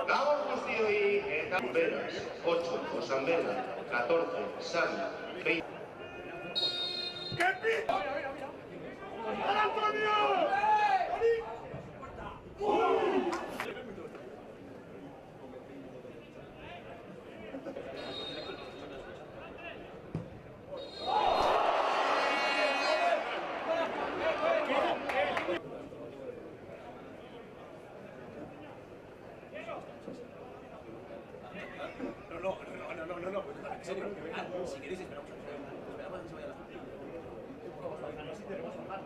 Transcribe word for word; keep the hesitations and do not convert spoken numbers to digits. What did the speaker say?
Vamos, Rocío y, eh, Veras, ocho, Osambela, catorce, Xavi, veinte. ¡Qué pi-! ¡Antonio! No, no, no, no, no, no, no, en serio. Ah, si queréis, esperamos a que se vaya, esperamos a que se vaya la gente.